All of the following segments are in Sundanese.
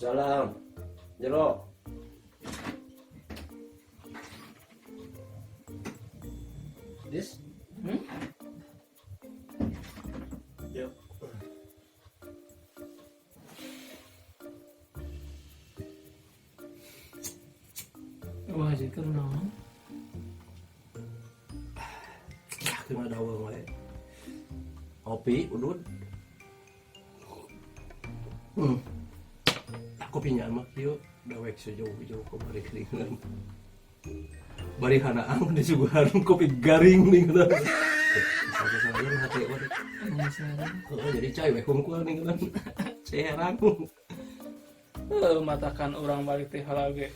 Salam. Jero. This? Hmm? Yuk. Wah, haji keur naon? Kena dawang wae. Kopi, udud. Kopinya mah kieu dewek sejauh-jauh kemari keringan. Bari hanaang disuguhan kopi garing nih kan. Saya hati wae. Oh, jadi cai we hungkul nih kan. Serang. Heuh, matakan urang balik teh heula ge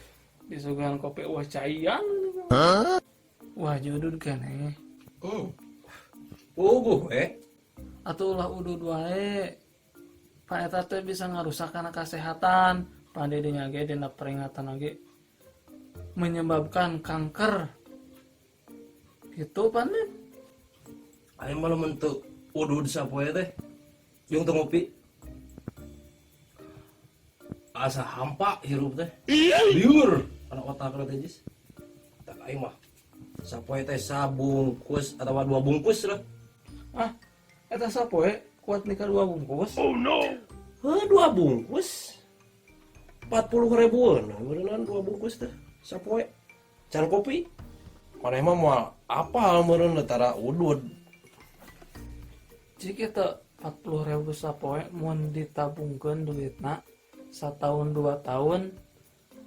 disuguhan kopi wah caian. Wah, judul keneh. Puguh we. Atuh ulah udud wae. Pan eta teh bisa ngarusak kana kesehatan. Pan di dinya ge dina peringatan ge menyebabkan kanker. Gitu pan deh. Aing mah lamun teu udud sapoe teh jeung teu ngopi. Asa hampa hirup teh. Liur kana otak teh jis. Tak aing mah sapoe teh sabungkus atawa 2 bungkus lah. Ah, eta sapoe kuat nikah 2 bungkus. Oh no. Heuh, 2 bungkus. 40 ribuan. Meureunnan 2 bungkus teh sapoe. Can kopi. Maneh mah moal apal meureun tara udud. Cik eta 40.000 sapoe mun ditabungkeun duitna satahun 2 tahun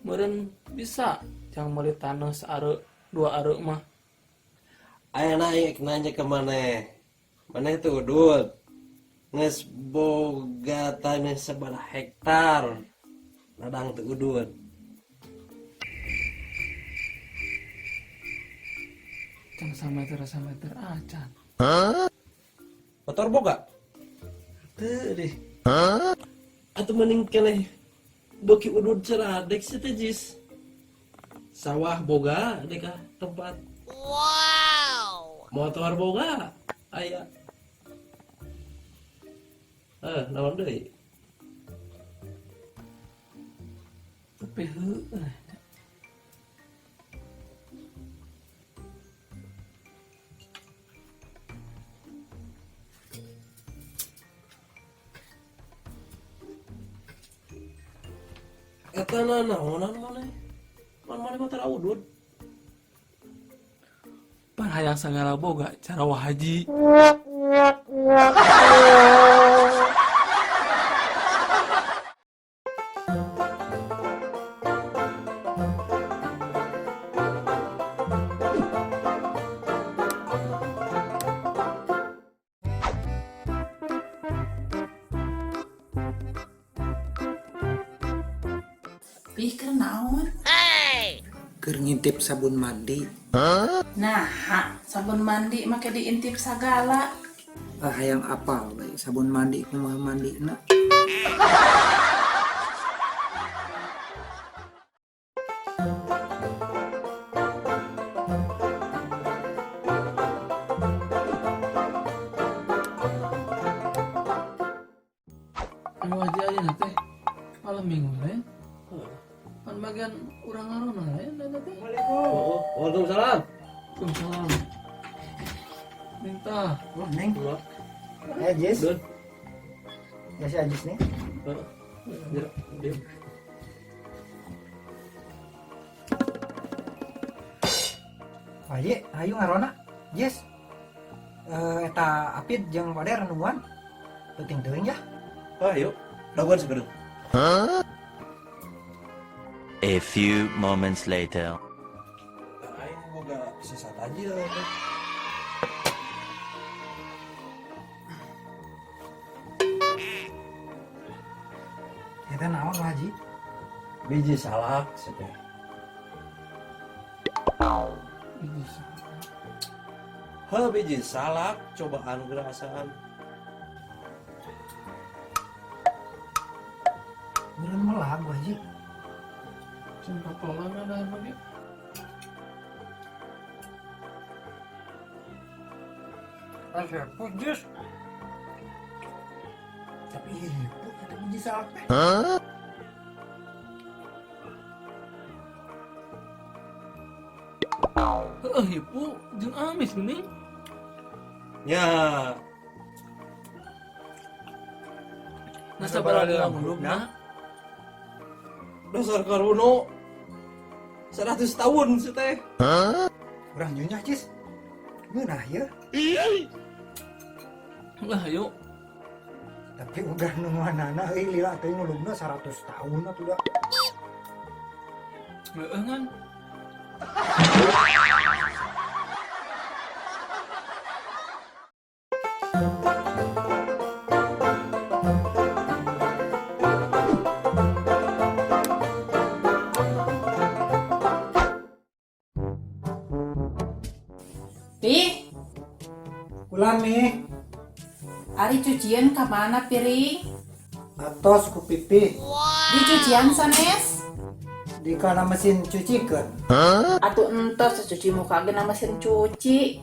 meureun bisa jang meuli taneuh saareu 2 areu mah. Ayeuna aing nanya ke maneh. Maneh teu udud. Geus boga taneuh sabaraha hektar. Ladang teu udud. Can sameter sameter acan. Hah? Motor boga? Teu deh. Hah? Atuh mending keneh beuki udud ceradek sih teh jis. Sawah boga dek ah tempat. Wow. Motor boga aya. Naon deui? Tapi heueuh. Eta nanaonan maneh? Pan maneh mah tara udud. Pan hayang sagala boga cara wah haji. Ih, keur naon? Keur ngintip sabun mandi. Nah, sabun mandi make diintip sagala. Ah, hayang apal we sabun mandi kumaha mandina. Anu aja aja teh malam minggu teh. Pan bagian urang ngarona ya teh teh. Oh, waalaikumsalam. Waalaikumsalam. Minta. Oh, Neng. Kumaha? Jis. Dun. Ya si Ajis nih. Heeh. Jero, dieu. Aye, ayo ngarona. Jis. Eta Apid jeung Wader nungguan. Penting teuing ya. Ah, ayo. Daguan sakedeung. Huh? A few moments later. Aing boga sesat aja teh. Eta naon Haji? Biji salak sih teh. Biji salak. Heuh, biji salak cobaan gerasaan. Meureun melag Bu Haji. Sing kapolan ada apa ge? Resep jus. Tapi hipu eta biji salak teh. Heeh, hipu jeung amis geuning. Nya. Nah, sabaraha lila ngulubna? Dasar karuno 100 tahun si teh. Urang nyunyah, Cis. Ngeunah ya. Lah, yuk. Tapi udah nungguanana euy lila teh ngulubna 100 tahun atuh da. Heeh kan. Pi, Ulah nih, ari cucian ka mana piring? Atos ku pipih. Di cucian sanes? Di kana mesin cucikeun. Atuh entos cuci muka ge na mesin cuci.